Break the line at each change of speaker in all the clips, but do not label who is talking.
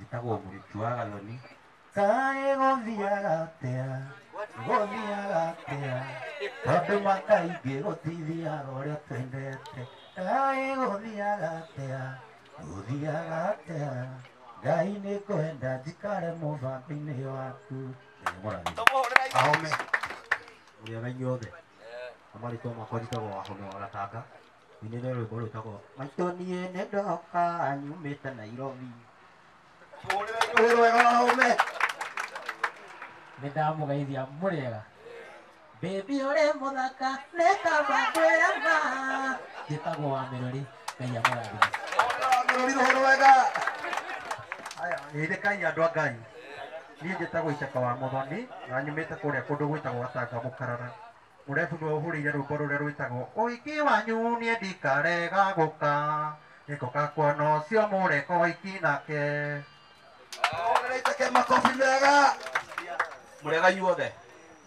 Njĩtagwo Mũrĩki wa Gathoni. Kaĩ gũthiaga atĩa, gũthiaga atĩa, tondũ makaingĩ gũtithiaga ũrĩa twendete. Kaĩ gũthiaga atĩa, gũthiaga atĩa, Ngai nĩ ngwenda njikare mũbango-inĩ waku.
Ahome.
Mũrĩega inyuothe. Na marĩtwa makwa njĩtagwo Wahome wa Gatanga. Nyinĩte rwĩmbo rwĩtagwo Maitũ niĩ nĩ ndoka nyumĩte Nairobi.
Rũhĩ rwega Wahome.
Nĩ ndamũgeithia mũrĩega. Baby ũrĩ mũthaka nĩ kaba kwĩra ma. Njĩtagwo wa Mĩrũri. Ngai amũrathime.
Mĩrũri rũhĩ rwega.
Aya, geithĩkai andũ a Ngai. Niĩ njĩtagwo Icaka wa Mũthoni na nyumĩte kũrĩa kũndũ gwĩtagwo Gatanga Mũkarara. Mũrebu nĩwe ũhũrĩire rwĩmbo rũrĩa rwĩtagwo ũhiki wanyu niĩ ndikarega gũka nĩngũka kuona ũcio mũreka ũhiki nake.
Hũrĩra Icaka makobi mega.
Mũrĩega inyuothe.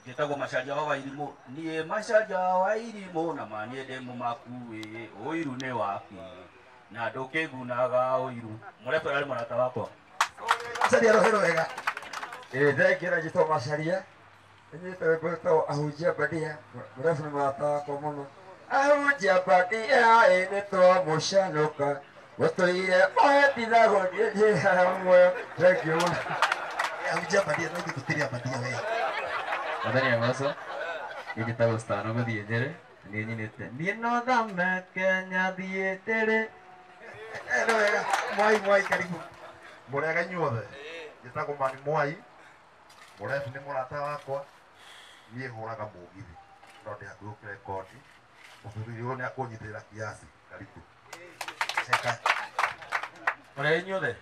Njĩtagwo Macaria wa Wairimũ. Niĩ Macaria wa Wairimũ na ma niĩ ndĩ mũmaku ĩ, ũiru nĩ waku na ndũkĩgunaga ũiru. Mũrebu ararĩ mũrata wakwa.
Macaria rũhĩ rwega.
Ĩĩ thengiũ na njĩtagwo Macaria. Nyinĩte rwĩmbo rwĩtagwo Ahunjia Mbadia. Mũrebu nĩ mũrata wakwa mũno. Ahunjia Mbadia ĩ nĩ twamũcanũka. Gũtũire mahĩtithagwo nĩ njĩra ya muoyo. Thengiũ mũno.
Ahunjia Mbadia no ithuĩ tũtirĩ Ambadia we.
Mwathani agocwo. Niĩ njĩtagwo Stano gũthiĩ Njere. Niĩ nyinĩte niĩ no thame Kenya thiĩ Njere.
Nĩ wega. Mwai Mwai karibu.
Mũrĩega inyuothe. Njĩtagwo Mani Mwai. Mũrebu nĩ mũrata wakwa. Niĩ hũraga mũgithi. No ndĩ hakuhĩ gũkĩrekondi. Mũthuri ũyũ nĩ akũnyitĩrĩra kiasi. Karibu.
Ceka.
Mũrĩega inyuothe.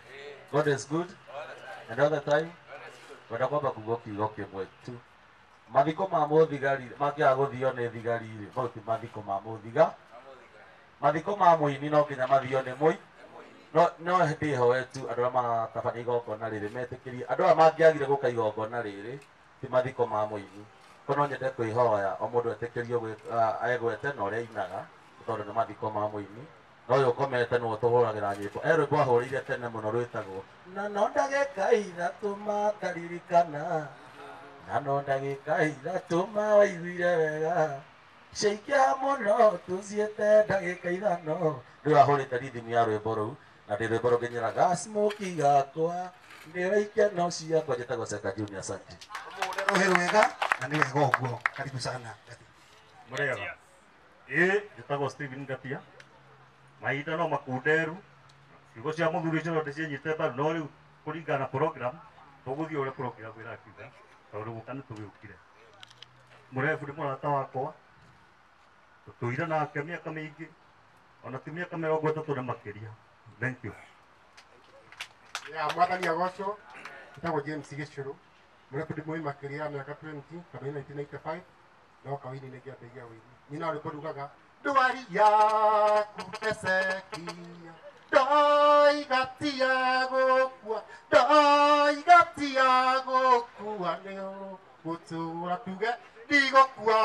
God is good and all the time. Ngwenda kwamba kuuga kiugo kĩmwe tu. Mathiko ma mũthigari mangĩaga gũthio nĩ thigari rĩ, mau ti mathiko ma mũthiga. Mathiko ma mũini no nginya mathio nĩ mũi. No no ndĩhoe tu andũ arĩa maratabania igongona rĩrĩ metĩkĩrie andũ aya mangĩagire gũka igongona rĩrĩ ti mathiko ma mũini. Ko no nyende kwĩhoya o mũndũ etĩkĩrio egwete na ũrĩa ainaga tondũ nĩ mathiko ma mũini. No ũyũ ũkomete nĩwe ũtũhũragĩra nyĩmbo. He rwĩmbo ahũrĩire tene mũno rwĩtagwo na no ndagĩka ithatũ makaririkana na no ndagĩka ithatũ mawaiguire wega ciaikia mũno tũciĩte ndagĩka ithano. Nĩwe ahũrĩte rhythm ya rwĩmbo rũu na ndĩ rwĩmbo rũngĩnyĩra gasmoki gakwa nĩwe ikeno ciakwa. Njĩtagwo Seka Junior Asante.
Rũhĩ rwega na nĩ wega ũguo. Karibu sana.
Mũrĩega. Ĩĩ njĩtagwo Steven Ngatia. Mahinda no makunderu. Ciugo cia mũthuri ũcio no ndĩcinyite mbaru no rĩu kũringana na program tũgũthiĩ ũrĩa program ĩrakiuga tondũ gũka nĩ tũgĩũkire. Mũrebu nĩ mũrata wakwa. Tũtũire nake mĩaka mĩingĩ ona ti mĩaka 30 na makĩria. Thank you.
Ya mwathani agocwo. Njĩtagwo James Gĩcũrũ. Mũrebu ndĩmũĩ makĩria ya mĩaka 20 kana 1995 ndoka ũini-inĩ ngĩambĩrĩria ũini. Nyina rwĩmbo rugaga ndwari yaku Hezekia ndoiga ti ya gũkua, ndoiga ti ya gũkua nĩ ũgũtũra. Tuge ndigũkua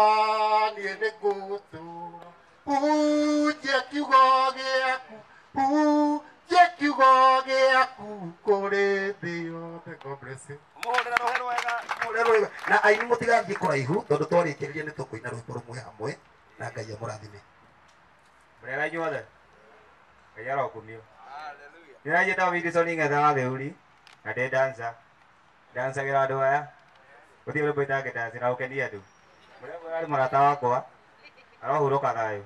niĩ nĩ ngũtũra. Hunjia kiugo gĩaku, hunjia kiugo gĩaku kũrĩ thĩ yothe. God bless you.
Mũhũrĩre rũhĩ rwega, mũhũrĩre rũhĩ rwega. Na aini mũtigathiĩ kũraihu tondũ twarĩkĩrĩria nĩ tũkũina rwĩmbo rũmwe hamwe na Ngai amũrathime.
Mũrĩega inyuothe. Ngai arokumio. Nĩ njĩtagwo Wilson Ng'etha wa Thĩuri na ndĩ dancer. Ndancagĩra andũ aya. Gũtirĩ rwĩmbo itangĩdance na gũkenia andũ. Mũrĩega arĩ mũrata wakwa. Arohurũka thayũ.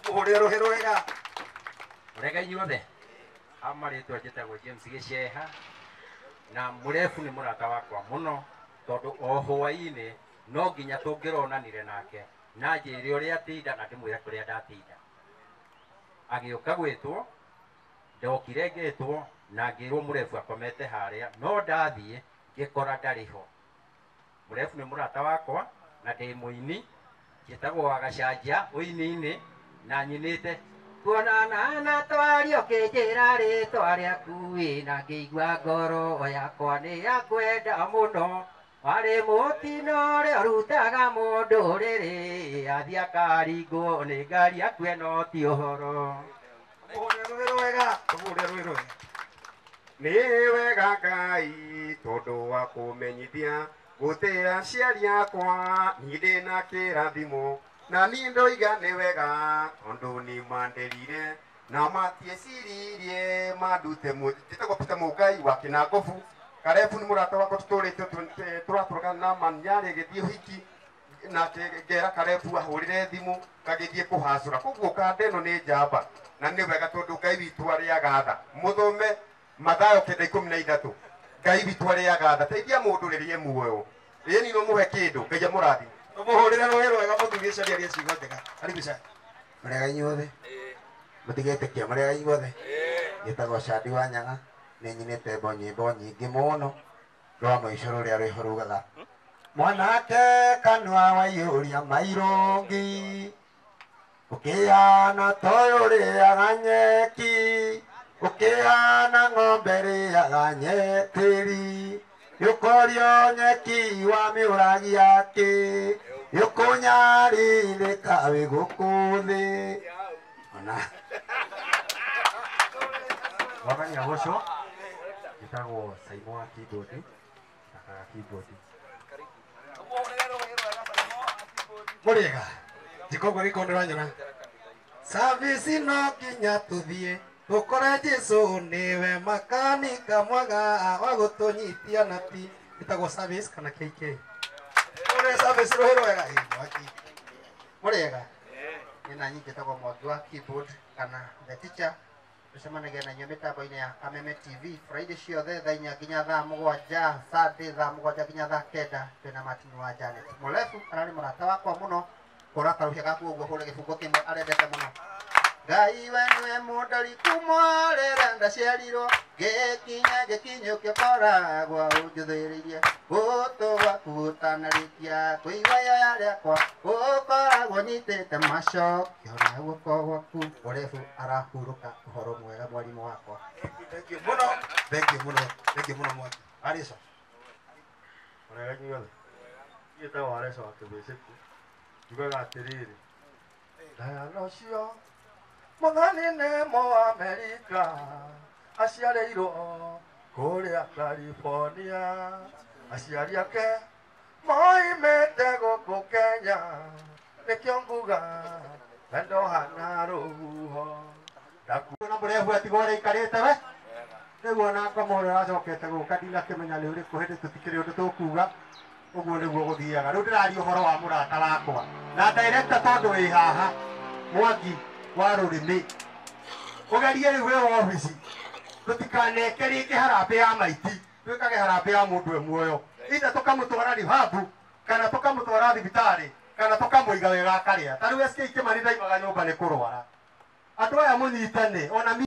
Mũhũrĩre rũhĩ rwega.
Mũrĩega inyuothe. Ha marĩtwa njĩtagwo James Gĩceha na mũrebu nĩ mũrata wakwa mũno tondũ o hwaĩ-inĩ no nginya tũngĩronanire nake na njĩre ũrĩa atinda na ndĩmwĩre kũrĩa ndatinda. Agĩũka gwĩtwo, ndokire ngĩtwo na ngĩrwo mũrebu akomete harĩa no ndathiĩ ngĩkora ndarĩ ho. Mũrebu nĩ mũrata wakwa na ndĩ mũini njĩtagwo wa Gacanja ũini-inĩ na nyinĩte kuonana na twario kĩnjĩra rĩtwa rĩaku ĩ na ngĩigua ngoro yakwa nĩ yakwenda mũno. Warĩ mũtino ũrĩa ũrutaga mũndũ rĩrĩ athiĩ akaringwo nĩ ngari akue no ti ũhoro.
Mũhũrĩre rũhĩ rwega, mũhũrĩre rũhĩ rwega.
Nĩ wega Ngai tondũ wa kũmenyithia gũtĩĩa aciari akwa niĩ ndĩna kĩrathimo na niĩ ndoiga nĩ wega tondũ nĩ manderire na matieciririe mandute njĩtagwo Peter Mũngai wa Kĩnangobu. Karebu nĩ mũrata wakwa tũtũrĩte tũratũraga na Manyarĩ gĩthiĩ ũhiki nake ngera Karebu ahũrĩre thimũ kagĩthiĩ kũhacũra. Koguo kanda ĩno nĩ njamba na nĩ wega tondũ Ngai witũ arĩaga tha. Mũthome Mathayo 9:13. Ngai witũ arĩaga tha. Teithia mũndũ rĩrĩa e muoyo. Ĩni no mũhe kĩndũ Ngai amũrathime.
Tũmũhũrĩre rũĩ rwega mũthuri ũcio nĩarie ciugo njega. Karibu sana.
Mũrĩega inyuothe. Mũtigetĩkia mũrĩega inyuothe. Njĩtagwo Shadi wa Nyaga. Nĩ nyinĩte nyĩmbo nyingĩ mũno. Rwa mũico rũrĩa rwĩho rugaga mwanake kanua waiyũria mairũngi ũkĩhana toyũ ũrĩaga nyeki ũkĩhana ng'ombe rĩaga nyetĩri yũkorio nyeki wamĩũragia kĩ yũkũnyarĩrĩka wĩ gũkũ thĩ. Ona
Mwathani agocwo. Njĩtagwo Saimo wa keyboard, thakaga keyboard.
Mũrĩega. Njikogwo gĩkondo ranyona. Service no nginya tũthiĩ tũkore Jesũ nĩwe makanika mwega wa gũtũnyitia nati. Njĩtagwo Service kana KK. Ũrĩa Service rũhĩ rwega ĩ mwaki.
Mũrĩega. Nĩ na nyingĩ njĩtagwo Mwangi wa keyboard kana the teacher. Tucemanagia na inyuĩ mĩtambo-inĩ ya Kameme TV Friday ciothe thaa 4 nginya thaa 7, Sunday thaa 7 nginya thaa 9. Twĩna Martin wa Janet. Mũrebu ararĩ mũrata wakwa mũno. Kũra karuhia gaku ũguo hũre gĩbungo kĩmwe arendete mũno. Ngai we nĩwe mũndori kuma rĩrĩa ndaciarirwo ngĩkinya ngĩkinyũkio koragwo ũnjũthĩrĩirie gũtũ gwaku ũtanarĩkia kũigua yoya rĩakwa ũkoragwo nyitĩte macokio na guoko gwaku. Mũrebu arahurũka ũhoro mwega mwarimũ wakwa.
Thank you mũno. Thank you mũno. Thank you mũno Mwangi. Arĩca.
Mũrĩega inyuothe. Niĩ njĩtagwo Areca wa Kĩbĩcĩku. Njugaga atĩrĩrĩ, Diana ũcio Mũthoni nĩ Mũamerika aciarĩirwo kũrĩa California. Aciari ake moimĩte gũkũ Kenya nĩkĩo nguga wendo hana rũhuho.
Na mũrebu atigwo ũrĩa aikarĩte we. Rĩu ona ngoma ũrĩa ũracokete gũka ndinakĩmenya nĩ ũrĩkũ hĩndĩ tũtikĩrĩ ũndũ tũkuga. Ũguo nĩguo gũthiaga. Rĩu ndĩraria ũhoro wa mũrata wakwa na director tondũ wĩ haha Mwangi wa rũrĩmĩ. Ũgerie rĩu wĩ wabici tũtikaneke rĩngĩ harambĩ ya maiti, twĩkage harambĩ ya mũndũ e muoyo. Either tũkamũtwara rehab kana tũkamũtwara thibitarĩ kana tũkamũiga wega akarĩa. Ta rĩu SK Kĩmani ndaimaga nyũmba nĩ kũrwara. Andũ aya mũnyitane ona